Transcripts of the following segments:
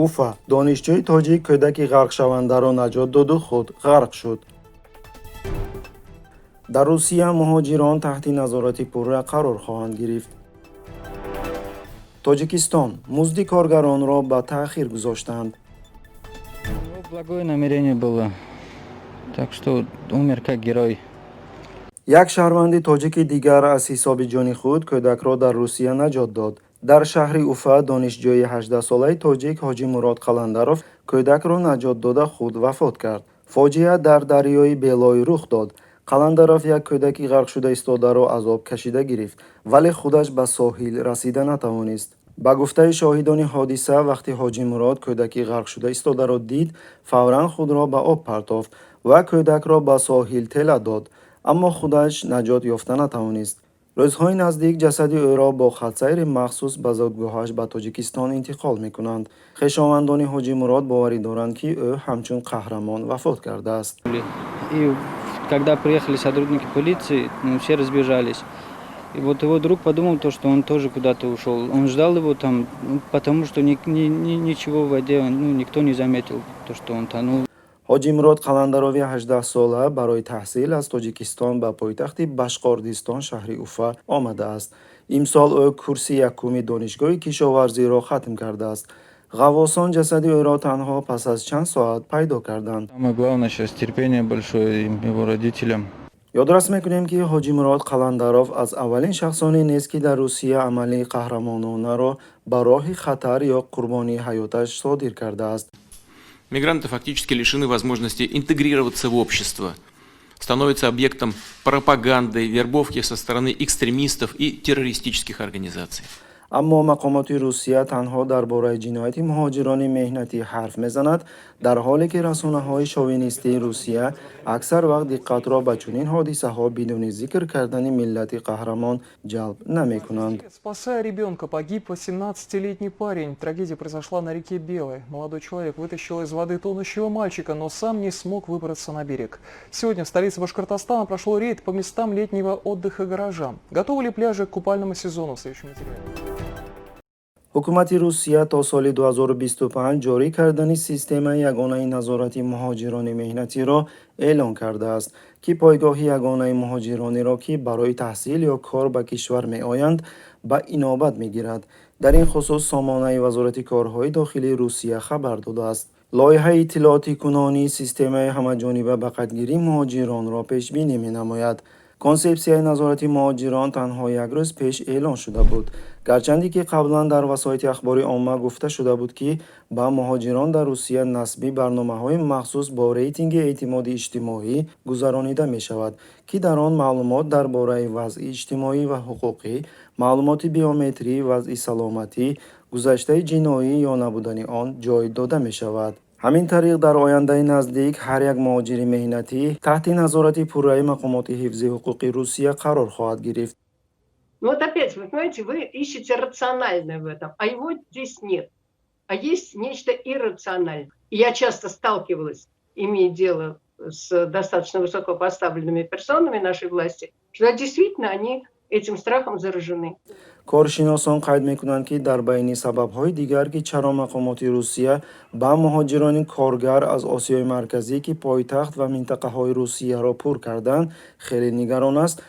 Уфа: донишҷӯи тоҷик кӯдаки ғарқшавандаро наҷот доду худ ғарқ шуд. Дар Русия муҳоҷирон таҳти назорати пурра қарор хоҳанд гирифт. Тоҷикистон: музди коргаронро ба таъхир гузоштанд. Благое намерение было. Так что умер как герой. Як шаҳрванди тоҷики дигар аз ҳисоби ҷони худ кӯдакро дар Русия наҷот дод. Дар шаҳри Уфа донишҷӯи 18-солаи тоҷик Ҳоҷимурод Қаландаров кӯдакро наҷот дода, худ вафот кард. Фоҷиа дар дарёи Белой рух дод. Қаландаров як кӯдаки ғарқшуда истодаро аз об кашида гирифт, вале худаш ба соҳил расида натавонист. Ба гуфтаи шоҳидони ҳодиса, вақте Ҳоҷимурод кӯдаки ғарқшуда истодаро дид, фавран худро ба об партофт ва кӯдакро ба соҳил тела дод, аммо худаш наҷот ёфта натавонист. Рӯзҳои наздик ҷасади ӯро бо хатсайри махсус ба зодгоҳаш, ба Тоҷикистон, интиқол мекунанд. Хешовандони Ҳоҷимурод боварӣ доранд, ки ӯ ҳамчун қаҳрамон вафот кардааст. И когда приехали сотрудники полиции, ну, все разбежались. И вот его друг подумал, то, что он тоже куда-то ушел. Он ждал его там, ну, потому что ничего в воде, ну, никто не заметил, то, что он тонул. Ҳоҷимурод Қаландарови 18-сола барои таҳсил аз Тоҷикистон ба пойтахти Башқордистон, шаҳри Уфа, омадааст. Имсол ӯ курси якуми донишгоҳи кишоварзиро хатм кардааст. Ғаввосон ҷасади ӯро танҳо пас аз чанд соат пайдо карданд. Самое главное сейчас терпение большое им, его родителям. Ёдрас мекунем, ки Ҳоҷимурод Қаландаров аз аввалин шахсоне нест, ки дар Русия амали қаҳрамононаро ба роҳи хатар ё қурбонии ҳаёташ содир кардааст. Мигранты фактически лишены возможности интегрироваться в общество, становятся объектом пропаганды, вербовки со стороны экстремистов и террористических организаций. Аммо мақомоти Русия танҳо дар бораи ҷинояти муҳоҷирони меҳнатӣ ҳарф мезанад, дар ҳоле ки расонаҳои шовинистии Русия аксар вақт диққатро ба чунин ҳодисаҳо бидуни зикр кардани миллати қаҳрамон ҷалб намекунанд. Спасая ребенка, погиб 18-летний парень. Трагедия произошла на реке Белой. Молодой человек вытащил из воды тонущего мальчика, но сам не смог выбраться на берег. Сегодня в столице Башкортостана прошел рейд по местам летнего отдыха горожан. Готовы ли пляжи к купальному сезону, в следующем материале? Ҳукумати Русия то соли 2025 ҷорӣ кардани системаи ягонаи назорати муҳоҷирони меҳнатиро эълон кардааст, ки пойгоҳи ягонаи муҳоҷиронеро, ки барои таҳсил ё кор ба кишвар меоянд, ба инобат мегирад. Дар ин хусус сомонаи Вазорати корҳои дохилии Русия хабар додааст. Лоиҳаи иттилоотикунонии системаи ҳамаҷониба ба қайдгирии муҳоҷиронро пешбинӣ менамояд. Консепсияи назорати муҳоҷирон танҳо як рӯз пеш эълон шуда буд, гарчанде ки қаблан дар васоити ахбори омма гуфта шуда буд, ки ба муҳоҷирон дар Русия насби барномаҳои махсус бо рейтинги эътимоди иҷтимоӣ гузаронида мешавад, ки дар он маълумот дар бораи вазъи иҷтимоӣ ва ҳуқуқӣ, маълумоти биометрӣ, вазъи саломатӣ, гузаштаи ҷиноӣ ё набудани он ҷой дода мешавад. Ҳамин тариқ, дар ояндаи наздик ҳар як муҳоҷири меҳнатӣ таҳти назорати пурраи мақомоти ҳифзи ҳуқуқи Русия қарор хоҳад гирифт. Ну вот опять, вы понимаете, вы ищете рациональное в этом, а его здесь нет. А есть нечто иррациональное. И я часто сталкивалась, имея дело с достаточно высокопоставленными персонами нашей власти, что действительно они этим страхом заражены. Коршиносон қайд мекунанд, ки дар байни сабабҳои дигар, ки чаро мақомоти Русия ба муҳоҷирони коргар аз Осиёи Марказӣ, ки пойтахт ва минтақаҳои Русияро пур карданд, хеле нигарон аст,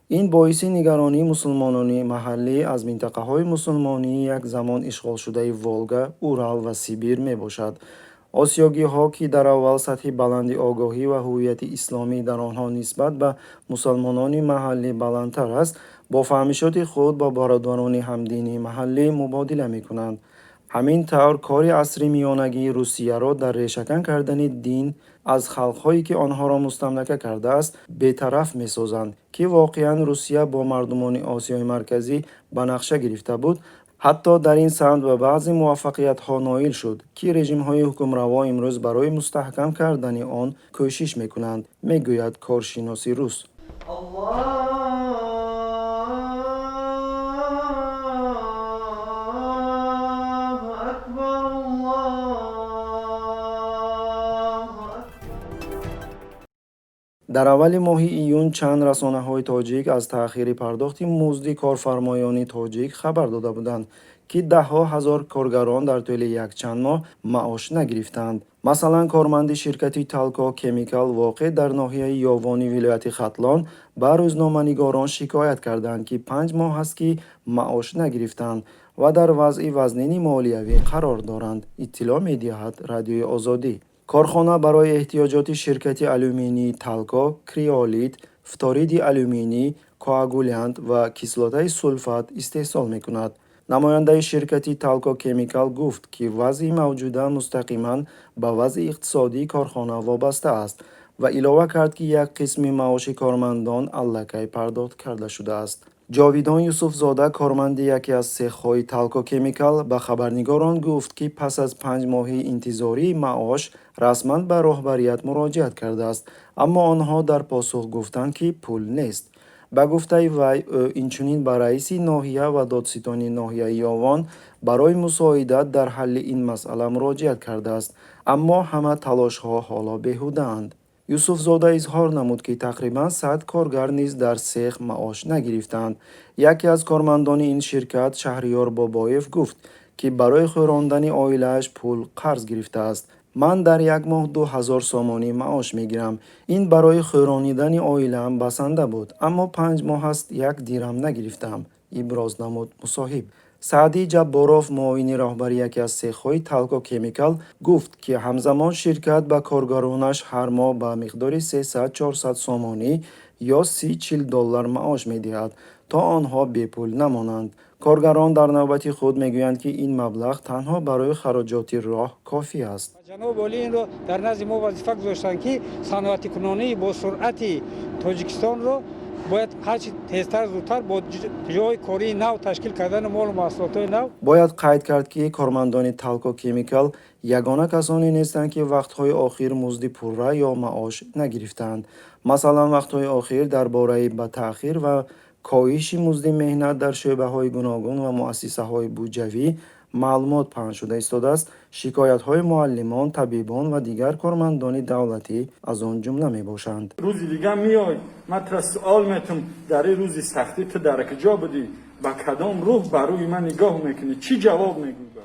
ин боиси нигаронии мусулмонони маҳаллӣ аз минтақаҳои мусулмонии як замон ишғолшудаи Волга, Урал ва Сибир мебошад. Осиёгиҳо, ки дар аввал сатҳи баланди огоҳӣ ва ҳуввияти исломӣ дар онҳо нисбат ба мусалмонони маҳаллӣ баландтар аст, бо фаҳмишоти худ бо бародарони ҳамдини маҳаллӣ мубодила мекунанд. Ҳамин тавр, кори асри миёнагии Русияро дар решакан кардани дин аз халқҳое, ки онҳоро мустамлака кардааст, бетараф месозанд, ки воқеан Русия бо мардумони Осиёи Марказӣ ба нақша гирифта буд. Ҳатто дар ин самт ба баъзе муваффақиятҳо ноил шуд, ки режимҳои ҳукмраво имрӯз барои мустаҳкам кардани он кӯшиш мекунанд, мегӯяд коршиноси рус. الله أكبر الله أكبر. Дар аввали моҳи июн чанд расонаҳои тоҷик аз таъхири пардохти музди корфармоёни тоҷик хабар дода буданд. ки даҳҳо ҳазор коргарон дар тӯли якчанд моҳ маош нагирифтанд. Масалан, корманди ширкати Талко Кемикал, воқеъ дар ноҳияи Ёвони вилояти Хатлон, ба рӯзноманигорон шикоят карданд, ки 5 моҳ аст, ки маош нагирифтанд ва дар вазъи вазнини молиявӣ қарор доранд, иттилоъ медиҳад Радиои Озодӣ. Корхона барои эҳтиёҷоти ширкати алюминии Талко криолит, фториди алюминий, коагулянт ва кислотаи сулфат истеҳсол мекунад. Намояндаи ширкати Талко Кемикал гуфт, ки вазъи мавҷуда мустақиман ба вазъи иқтисодии корхона вобаста аст ва илова кард, ки як қисми маоши кормандон аллакай пардохт карда шудааст. Ҷовидон Юсуфзода, корманди яке аз сехҳои Талко Кемикал, ба хабарнигорон гуфт, ки пас аз 5 моҳи интизории маош расман ба роҳбарият муроҷиат кардааст, аммо онҳо дар посух гуфтанд, ки пул нест. Ба гуфтаи вай, ӯ инчунин ба раиси ноҳия ва додситони ноҳияи Ёвон барои мусоидат дар ҳалли ин масъала муроҷиат кардааст, аммо ҳама талошҳо ҳоло беҳудаанд. Юсуфзода изҳор намуд, ки тақрибан 100 коргар низ дар сех маош нагирифтаанд. Яке аз кормандони ин ширкат, Шаҳриёр Бобоев, гуфт, ки барои хӯрондани оилааш пул қарз гирифтааст. Ман дар як моҳ 2000 сомонӣ маош мегирам. Ин барои хӯронидани оилаам басанда буд, аммо 5 моҳ аст, як дирам нагирифтаам, иброз намуд мусоҳиб. Саъдӣ Ҷабборов, муовини роҳбари яке аз сехҳои Талко Кемикал, гуфт, ки ҳамзамон ширкат ба коргаронаш ҳар моҳ ба миқдори 300-400 сомонӣ ё 30-40 доллар маош медиҳад, то онҳо бепул намонанд. Коргарон дар навбати худ мегӯянд, ки ин маблағ танҳо барои хароҷоти роҳ кофӣ аст. Ҷаноби олӣ инро дар назди мо вазифа гузоштанд, ки саноатикунонии бо суръати Тоҷикистонро бояд ҳарчи тезтар, зудтар бо ҷойи кории нав ташкил кардани молу маҳсулотҳои нав. Бояд қайд кард, ки кормандони Талко Кемикал ягона касоне нестанд, ки вақтҳои охир музди пурра ё маош нагирифтаанд. Масалан, вақтҳои охир дар бораи ба таъхир ва коҳиши музди меҳнат дар шӯъбаҳои гуногун ва муассисаҳои буҷавӣ маълумот паҳн шуда истодааст. Шикоятҳои муаллимон, табибон ва дигар кормандони давлатӣ аз он ҷумла мебошанд. Рӯзи дига меой, ман тура суол метум: дар ин рӯзи сахтӣ ту дар куҷо будӣ? Ба кадом рӯҳ ба рӯи ман нигоҳ мекунӣ? Чӣ ҷавоб мегӯӣ?